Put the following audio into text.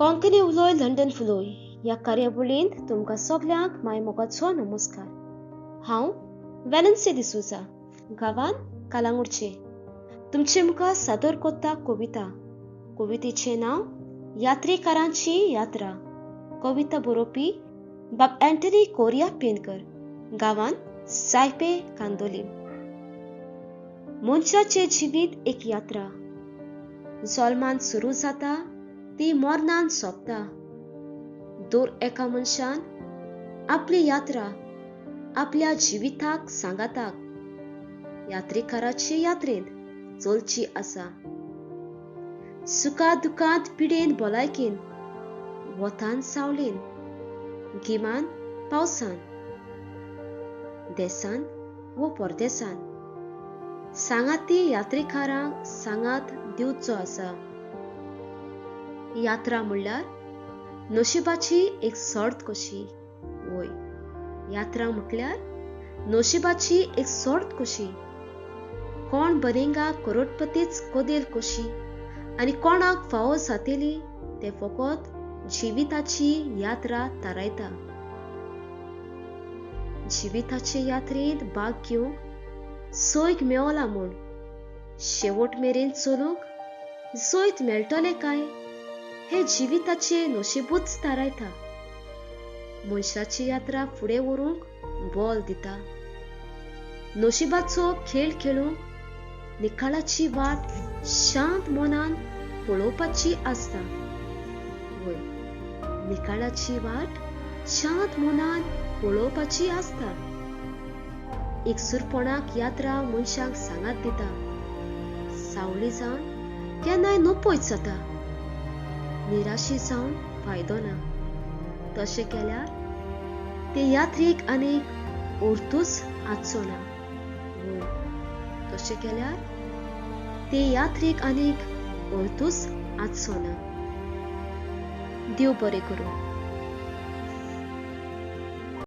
Konkani उलोय London फुलोय ह्या कार्यावळींत तुमकां सगल्यांक माय मोगाचो नमस्कार. हांव वेलन्सी डिसोजा, गांवान कालांगुटचे. तुमचे मुखार सादर करता कविता. कवितेचें नांव यात्रेकारांची यात्रा. कविता बरोवपी बाब अँटनी कोरिया पेनकर, गांवान सायपे कांदोलीम. मनशाचें जिवीत एक यात्रा. जल्मान सुरू जाता ती मरणान सोंपता. दर एका मनशान आपली यात्रा आपल्या जिविताक सांगाताक यात्रेकाराचे यात्रेंत चलची आसा. सुखा दुखांत, पिडेन भलायकेन, वतान सावळेन, गिमान पावसान, देसान वो परदेसान सांगाती यात्रेकारांक सांगात दिवचो आसा. यात्रा म्हणल्यार नशिबाची एक सर्त कशी. वय, यात्रा म्हटल्यार नशिबाची एक सर्त कशी. कोण बरेंगा करोडपतीच कदेल कशी आनी कोणाक फावो जातली ते फकत जिविताची यात्रा थारायता. जिविताचे यात्रेंत भाग घेवंक सोयक मेवला म्हूण शेवट मेरेन चलूंक जैत मेळटलें काय हे जिविताचे नशिबूच थारायता. मनशाची यात्रा फुडें व्हरूंक बल दिता. नशिबाचो खेळ खेळूंक निकालाची वाट शांत मनान पळोवपाची आसता. वय, निकालाची वाट शांत मनान पळोवपाची आसता. एकसुरपणाक यात्रा मनशाक सांगात दिता. सावळी जावन केन्नाय नपयत जाता. निराशी जावन फायदो ना. तशें केल्यार ते यात्रेक आनीक अर्थूच आसचो ना. वय, तशें केल्यार ते यात्रेक आनीक अर्थूच आसचो ना. देव बरें करूं.